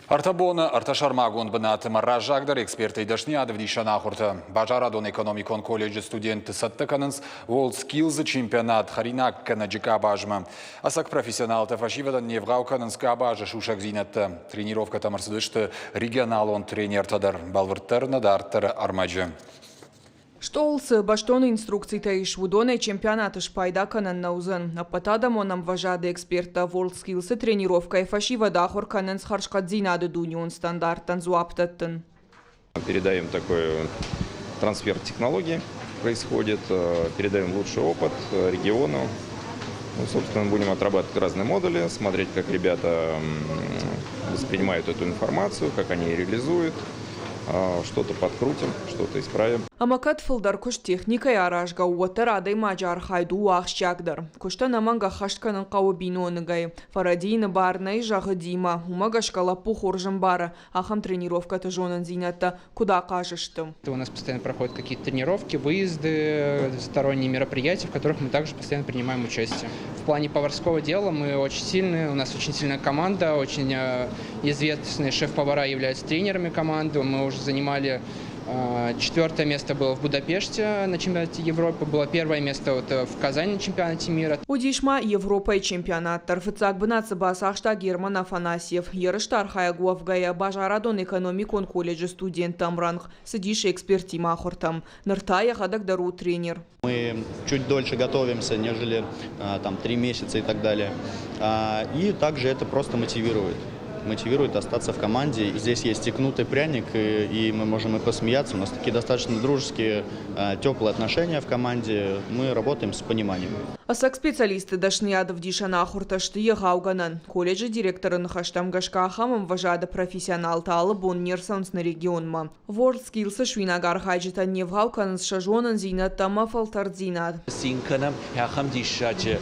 Ӕртӕ боны ӕртӕ сӕрмагонд бынаты ӕмӕ раззагдӕр экспертӕй дӕсныйад ӕвдисӕн ахуыртӕ. Базарадон-экономикон колледжы студентты цӕттӕ кӕнынц WorldSkills-ы чемпионат хӕринаггӕнӕджы къабазмӕ. Ӕцӕг профессионалтӕ фӕсивӕдӕн не вгъау кӕнынц къабазы сусӕгдзинӕдтӕ. Тренировкӕтӕм ӕрцыдысты регионалон тренертӕ дӕр, бӕлвырддӕр нӕ дарддӕры ӕрмӕджы. Стъол цы бӕстон инструкцитӕ ис, уыдонӕй чемпионаты спайда кӕнӕн нӕ уыдзӕн. Ӕппӕтадӕмон ӕмвӕзады эксперттӕ WorldSkills-ы тренировкӕйы фӕсивӕд ахуыр кӕнынц хӕрзхъӕддзинады дунеон стандарттӕн дзуапп дӕттын. Передаем такой трансфер технологий происходит, передаем лучший опыт региону. Ну, собственно, будем отрабатывать разные модули, смотреть, как ребята воспринимают эту информацию, как они ее реализуют. Что-то подкрутим, что-то исправим. Ӕмӕ кӕд фылдӕр куыст техникӕйӕ аразгӕ у, уӕддӕр адӕймаджы архайд у ахсджиагдӕр. Куыст ӕнӕмӕнг ӕххӕст кӕнын хъӕуы биноныгӕй. Фӕрӕдийыны бар нӕй, зӕгъы Дима. Уымӕ гӕсгӕ лӕппу хорз ӕмбары, ахӕм тренировкӕты зонындзинӕдтӕ куыд ахъаз сты. У нас постоянно проходят какие-то тренировки, выезды, сторонние мероприятия, в которых мы также постоянно принимаем участие. В плане поварского дела мы очень сильные, у нас очень сильная команда, очень известные шеф-повара являются тренерами команды. Мы уже занимали четвертое место было в Будапеште на чемпионате Европы, было первое место вот в Казани на чемпионате мира. Уыдис ма Европӕйы чемпионат дӕр. Фыццаг бынат дзы бацахста Герман Афанасьев. Ерысты архайӕг уӕвгӕйӕ базарадон-экономикон колледжы студенттӕм рӕнхъ цыдис экспертимӕ ахуыртӕм. Ныр та йӕхӕдӕг дӕр у тренер. Мы чуть дольше готовимся, нежели там 3 месяца и так далее. И также это просто мотивирует. Мотивирует остаться в команде. И здесь есть и кнут, и пряник, и мы можем и посмеяться. У нас такие достаточно дружеские, теплые отношения в команде. Мы работаем с пониманием. Ӕцӕг специалистты дӕсныйад ӕвдисӕн ахуыртӕ сты егъау гӕнӕн. Колледжы директоры ныхӕстӕм гӕсгӕ ахӕм ӕмвӕзады профессионалтӕ алы бон не рцӕуынц нӕ регионмӕ. WorldSkills-ы суинаг архайджытӕн не вгъау кӕнынц сӕ зонындзинӕдтӕ ӕмӕ фӕлтӕрддзинад. Цин кӕнӕм ахӕм диссаджы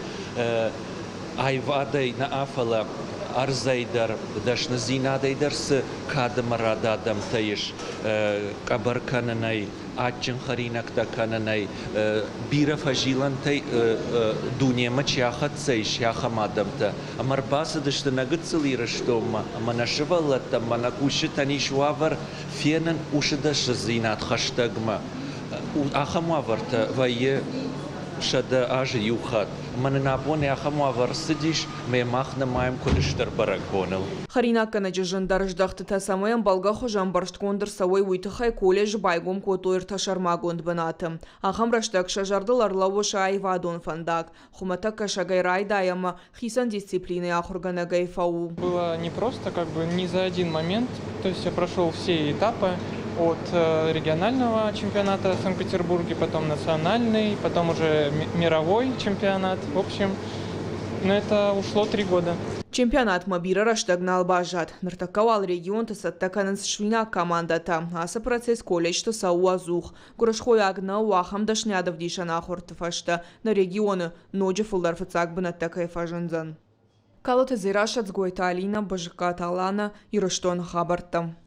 аивадӕй нӕ, фӕлӕ ӕрдзӕй дӕр, дӕсныдзинадӕй дӕр цы кад ӕмӕ рад адӕмтӕ ис къӕбӕр кӕнынӕй, адджын хӕринӕгтӕ кӕнынӕй, бирӕ фӕзилӕнтӕй дунемӕ чи ахӕццӕ ис, ахӕм адӕмтӕ. Ӕмӕ ӕрбацыдысты нӕ гыццыл Ирыстонмӕ, ӕмӕ нӕ сывӕллӕттӕн ӕмӕ нӕ кусджытӕн ис уавӕр фенын уыцы дӕсныдзинад хӕстӕгмӕ. Ахӕм уавӕртӕ вӕййы 100 азы иу хатт. Ӕмӕ нын абон ахӕм уавӕр цыдис, ӕмӕ мах нымайӕм куыд стыр бӕрӕгбоныл. Хӕринаггӕнӕджы зындӕр здӕхтытӕ цӕмӕй ӕмбӕлгӕ хуызы ӕмбӕрстгонд ӕрцӕуой, уый тыххӕй колледжы байгом кодтой ӕртӕ сӕрмагонд бынаты. Ахӕм рӕстӕг сӕ зӕрдыл ӕрлӕууы сӕ аивадон фӕндаг. Хуымӕтӕг кӕсӕгӕй райдай ӕмӕ хицӕн дисциплинӕйы ахуыргӕнӕгӕй фӕу. Было непросто, как бы не за один момент. То есть я прошел все этапы от регионального чемпионата в Санкт-Петербурге, потом национальный, потом уже мировой чемпионат. В общем, на это ушло 3 года. Чемпионатмӕ бирӕ рӕстӕг нал баззад. Ныртӕккӕ уал регионты цӕттӕ кӕнынц суинаг командӕтӕ. Ацы процесс колледжты цӕуы ӕдзух. Гуырысхойаг нӕу, ахӕм дӕсныйад ӕвдисӕн ахуырты фӕстӕ нӕ регионы ноджы фылдӕр фыццаг бынӕттӕ кӕй фӕзындзӕн. Калоты Дзерассӕ, Дзгойты Алинӕ, Бызыккаты Алана, Ирыстоны хабӕрттӕ.